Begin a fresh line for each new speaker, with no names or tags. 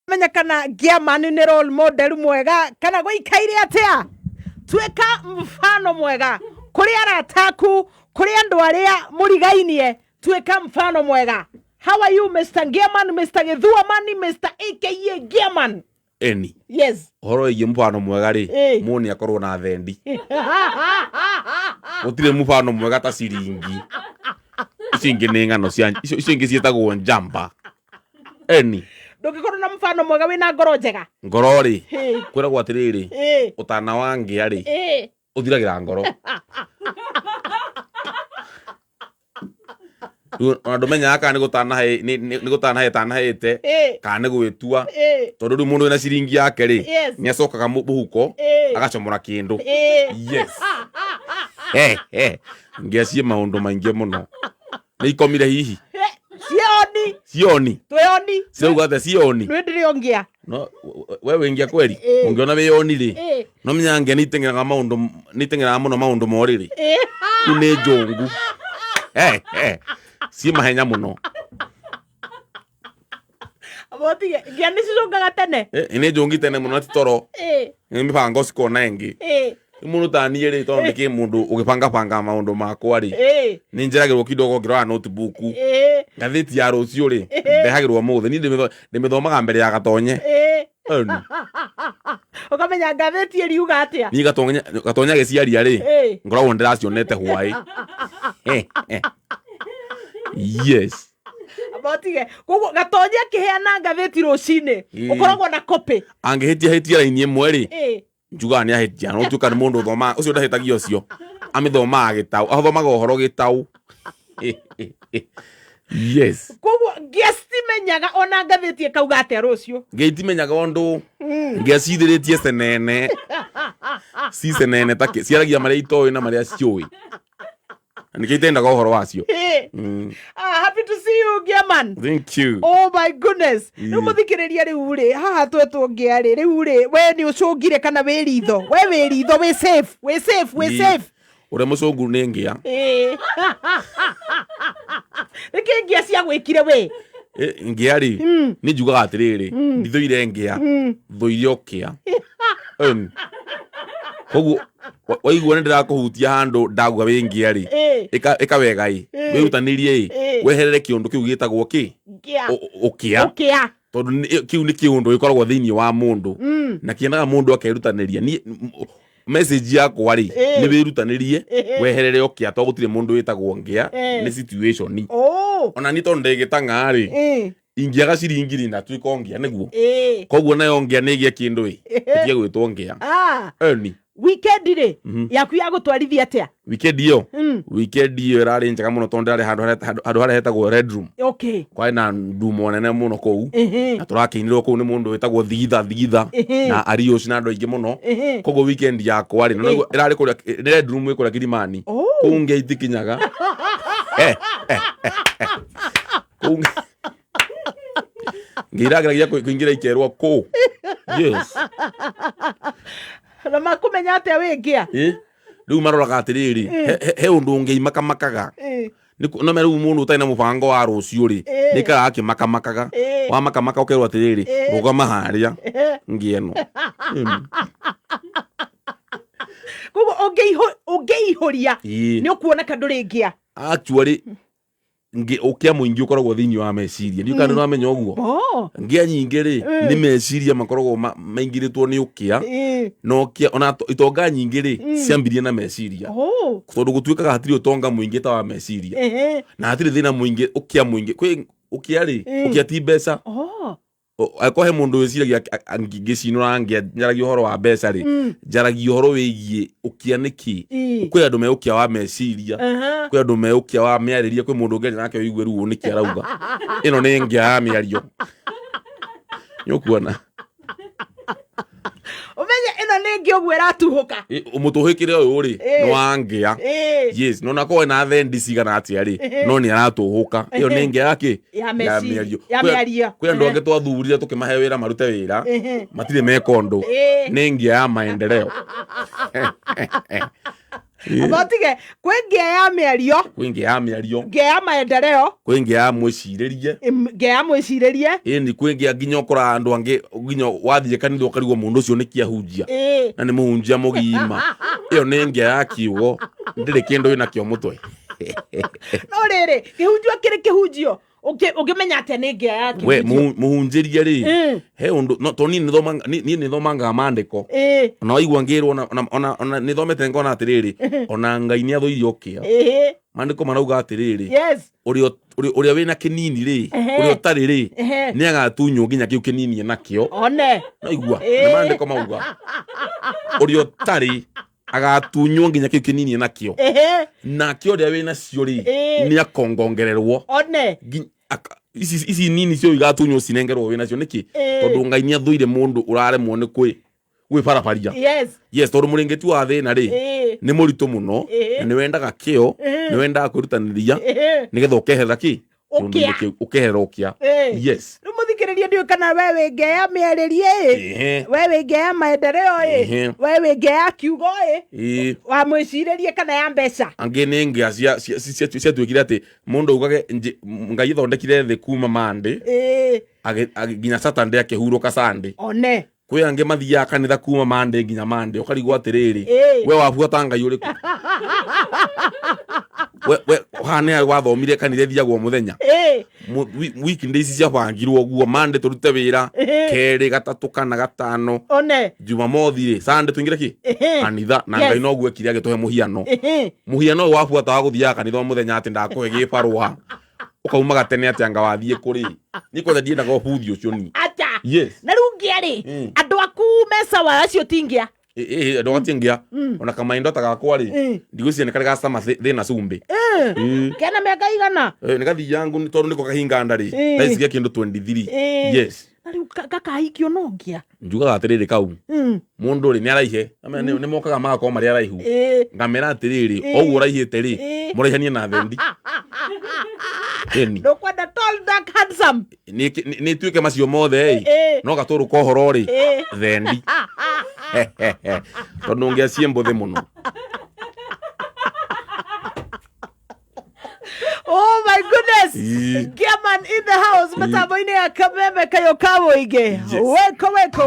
Menya kana Ngiaman nĩ role model mwega kana gũikaire atĩa. Tuĩka mfano mwega kũrĩ arata aku, kũrĩ andũ arĩa mũrigainie, tuĩka mfano mwega. How are you Mr. Ngiaman, Mr. Gĩthuamani, Mr. AKA Ngiaman?
Eni.
Yes.
Ũhoro wĩgiĩ mũbano mwega rĩ, mũndũ nĩ akorwo na thendi. Gũtirĩ mũbano mwega ta ciringi. Icio ingĩ nĩ ng'ano cia icio ingĩ ciĩtagwo njamba. Eni.
Ndũngĩkorwo na mũbano mwega wĩna ngoro njega.
Ngoro rĩ, kwĩragwo atĩrĩrĩ, ũtana wa ngĩa rĩ, ũthiragĩra ngoro. Rĩu ona ndũmenyaga kana nĩ gũtanahe nĩ gũtanahe ĩtanahĩte kana nĩ gwĩtua, tondũ rĩu mũndũ wĩna ciringi yake rĩ, nĩ acokaga mũhuko agacomora kĩndũ. Yes. Ngĩa ciĩ maũndũ maingĩ mũno. Nĩ ikomire hihi?
Cioni.
Cioni.
Twĩoni.
Cirauga atĩa cioni?
Nĩ ndĩrĩ ongĩa.
No we wĩngia kweri? Ũngĩona wĩyoni rĩ, no menya ngĩa nĩ iteng'eraga maũndũ, nĩ iteng'eraga mũno maũndũ ma ũrĩrĩ. Rĩu nĩ njũngu. Ciĩ mahenya mũno.
Motige, ngĩa nĩ cicũngaga tene.
Nĩ njũngi tene mũno na ti toro. Nĩ mĩbango cikona ĩngĩ. Rĩu mũndũ ta niĩ rĩ, tondũ ndĩkĩ mũndũ ũgĩbangabanga maũndũ makwa rĩ, nĩ njeragĩrwo kidogo ngĩrora notebook. Ngathĩti ya rũciũ rĩ, ndehagĩrwo ũmũthĩ. Niĩ ndĩmĩthomaga mbere ya Gatonye. Ĩni.
Ũkamenya ngathĩti ĩriuga atĩa?
Niĩ Gatonye, Gatonye agĩciaria rĩ, ngoragwo ndĩracionete hwaĩ. Yes.
Motige. Koguo Gatonye akĩheana ngathĩti rũcinĩ, ũkoragwo na copy.
Angĩhĩtia hĩtia raini ĩmwe rĩ, njugaga nĩ ahĩtia no tuĩka nĩ mũndũ ũthomaga ũcio ndahĩtagia ũcio amĩthomaga gĩtaũ athomaga ũhoro gĩtaũ. Yes.
Koguo ngĩa citimenyaga ona ngathĩti ĩkauga atĩa rũciũ.
Ngĩa itimenyaga ũndũ, ngĩa cithĩrĩtie cenene, ci cenene ta kĩ, ciaragia marĩa itoĩ na marĩa ciũĩ, na nĩkĩo itendaga ũhoro wacio.
Hey. Ah, happy to see you, Ngiaman.
Thank you.
Oh my goodness. Rĩu mũthikĩrĩria rĩu rĩ, haha twetwo ngĩa rĩ, rĩu rĩ, we nĩ ũcũngire kana wĩ ritho? We wĩ ritho, wĩ safe, wĩ safe, wĩ safe.
Ũrĩa mũcũngu nĩ ngĩa.
Nĩkĩ ngĩa ciagwĩkire we?
Ngĩa rĩ, niĩ njugaga atĩrĩrĩ, ndithũire ngĩa, thũire ũkĩa. Koguo waigua nĩ ndĩrakũhutia handũ ndauga wĩ ngĩa rĩ, ĩka wega ĩ, wĩrutanĩrie ĩ, weherere kĩũndũ kĩu gĩtagwo kĩ?
Ngĩa.
Ũkĩa.
Ũkĩa.
Tondũ kĩu nĩ kĩũndũ gĩkoragwo thĩinĩ wa mũndũ na kĩendaga mũndũ akerutanĩria. Niĩ message yakwa rĩ, nĩ wĩrutanĩrie weherere ũkĩa, tondũ gũtirĩ mũndũ wĩtagwo ngĩa, nĩ situation. Ona niĩ tondũ ndĩ gĩtang'a rĩ, ingĩaga ciringi rĩ, ndatuĩka o ngĩa nĩguo. Koguo nayo ngĩa nĩ ĩgĩe kĩndũ ĩ, ĩtige gwĩtwo ngĩa. Eni.
Weekend rĩ, yaku ya gũtwarithia atĩa?
Weekend ĩyo? Weekend ĩyo ĩrarĩ njega mũno tondũ ndĩrarĩ handũ harĩa hetagwo Red Room. Kwarĩ na ndumo nene mũno kũu. Na tũrakĩinĩrwo kũu nĩ mũndũ wĩtagwo Thigitha Thigitha na Ariũci na andũ aingĩ mũno. Koguo weekend yakwa rĩ, na nĩguo ĩrarĩ kũrĩa nĩ Red Room ĩ kũrĩa Kilimani. Kũu ngĩa itikinyaga. Kũu ngĩiragĩragia kũingĩra ikerwo kũ. Yes.
Na makũmenya atĩa wĩ ngĩa?
Rĩu maroraga atĩrĩrĩ, he ũndũ ũngĩ imakamakaga. No rĩu mũndũ ũtarĩ na mũbango wa rũciũ rĩ, nĩ aikaraga akĩmakamakaga. Wamakamaka ũkerwo atĩrĩrĩ, rũgama harĩa ngĩa ĩno.
Koguo ũngĩihũria nĩ ũkuoneka ndũrĩ ngĩa.
Actually, ũkĩa mũingĩ ũkoragwo thĩinĩ wa meciria. Ndiũĩ kana nĩ ũramenya ũguo. Ngĩa nyingĩ rĩ, nĩ meciria makoragwo maingĩrĩtwo nĩ ũkĩa. Na ũkĩa, ona itonga nyingĩ rĩ, ciambirie na meciria. Tondũ gũtuĩkaga hatirĩ ũtonga mũingĩ ta wa meciria. Na hatirĩ thĩna mũingĩ, ũkĩa mũingĩ. Kwĩ ũkĩa rĩ, ũkĩa ti mbeca. Angĩkorwo he mũndũ wĩciragia ngĩcinũra ngĩa njaragia ũhoro wa mbeca rĩ, njaragia ũhoro wĩgiĩ ũkĩa nĩkĩ. Kwĩ andũ me ũkĩa wa meciria, kwĩ andũ me ũkĩa wa mĩarĩrie, kwĩ mũndũ ũngĩaria nake ũigue rĩu nĩkĩ arauga. Ĩno nĩ ngĩa ya mĩario. Nĩ ũkuona?
Ũmenye ĩno nĩ ngĩa ũguo ĩratuhũka.
Mũtũhĩkĩre ũyũ rĩ, nĩ wa ngĩa. Yes, no nakorwo ena thendi cigana atĩa rĩ, no nĩ aratũhũka. Ĩyo nĩ ngĩa ya kĩ?
Ya
Ya
meciria.
mĩario.
Ya mĩario.
Kwĩ andũ angĩ twathurire tũkĩmahe wĩra marute wĩra, matirĩ meka ũndũ. Nĩ ngĩa ya maendeleo.
Amba ũtige kwĩ ngĩa ya mĩario.
Kwĩ ngĩa ya mĩario.
Ngĩa ya maendeleo.
Kwĩ ngĩa ya mwĩcirĩrie.
Ngĩa ya mwĩcirĩrie.
Ĩni, kwĩ ngĩa nginya ũkoraga andũ angĩ nginya wathiĩ kanitha ũkarigwo mũndũ ũcio nĩkĩ ahunjia na nĩ mũhunjia mũgima. Ĩyo nĩ ngĩa ya kiugo, ndĩrĩ kĩndũ ĩnakĩo mũtwe.
No rĩrĩ, kĩhunjio kĩrĩ kĩhunjio, ũngĩmenya atĩa nĩ ngĩa ya
We
kĩhunjio?
Mũhunjĩrie rĩ, he ũndũ no to niĩ niĩ nĩthomangaga maandĩko ona waigua ngĩrwo ona nĩthomete ngona atĩrĩrĩ, ona Ngai nĩ athũire ũkĩa. Maandĩko marauga atĩrĩrĩ, ũrĩa wĩna kĩnini rĩ, ũrĩa ũtarĩ rĩ, nĩ agatunywo nginya kĩu kĩnini enakĩo.
One.
Naigua nĩ maandĩko mauga ũrĩa ũtarĩ agatunywo nginya kĩu kĩnini enakĩo, nake ũrĩa wĩnacio rĩ, nĩ akongongererwo.
One.
Ici nini cio igatunywo cinengerwo wĩnacio nĩkĩ? Tondũ Ngai nĩ athũire mũndũ ũraremwo nĩ kwĩbarabaria. Yes, tondũ mũrĩngĩti wa thĩna rĩ, nĩ mũritũ mũno, na nĩ wendaga kĩo, nĩ wendaga kwĩrutanĩria nĩgetha ũkeherera kĩ?
Ũkĩa.
Kĩũndũ-inĩ kĩu, ũkeherera ũkĩa. Yes.
Rĩu mũthikĩrĩria, ndiũĩ kana we wĩ ngĩa ya mĩarĩrie ĩ, we wĩ ngĩa ya maendeleo ĩ, we wĩ ngĩa ya kiugo ĩ, wa mwĩcirĩrie, kana ya mbeca.
Angĩ nĩ ngĩa ciatuĩkire atĩ mũndũ augage Ngai ĩthondekire thĩ kuma Monday nginya Saturday, akĩhurũka Sunday.
One.
Kwĩ angĩ mathiaga kanitha kuma Monday nginya Monday, ũkarigwo atĩrĩrĩ, we wabuata Ngai ũrĩkũ? We haha nĩ wathomire kanitha ĩthiagwo mũthenya? Weekdays ciabangirwo ũguo: Monday tũrute wĩra, kerĩ, gatatũ, kana gatano,
One.
Jumamothi rĩ, Sunday tũingĩre kĩ? Kanitha. Na Ngai noguo ekire agĩtũhe mũhiano. Mũhiano ũyũ wabuata wa gũthiaga kanitha o mũthenya, atĩ ndakũhe gĩbarũa ũkaumaga tene atĩ anga wathiĩ kũrĩ niĩ kwanja ndiendaga ũbuthi ũcio ni.
Acha.
Yes.
Na rĩu ngĩa rĩ, andũ aku mecawa acio ti ngĩa?
Ndågatie ngĩa ona kamaindo ta gakwa rĩ, ndigwĩciria nĩ karĩ gacama thĩna cumbĩ.
Kena mĩaka igana?
Nĩ gathiangu nĩ tondũ nĩko kahinga nda rĩ, thaa ici gĩa kĩndũ 23. Yes.
Na rĩu gakahikio no ngĩa?
Njugaga atĩrĩrĩ, kau mũndũ rĩ nĩ araihe. Nĩ mokaga magakorwo marĩ araihu. Ngamera atĩrĩrĩ, oguo ũraihĩte rĩ, mũraihanie na thendi ĩni.
Ndũkwenda tall, dark, handsome.
Nĩ tuĩke macio mothe ĩ, no gatũrũ ka ũhoro rĩ, thendi, tondũ ngĩa ciĩ mbũthĩ mũno.
Oh my goodness.
Ĩĩ.
Giaman in the house, mĩtambo-inĩ ya Kameme Kayo ka Mũingĩ.
Yes.
Weko weko.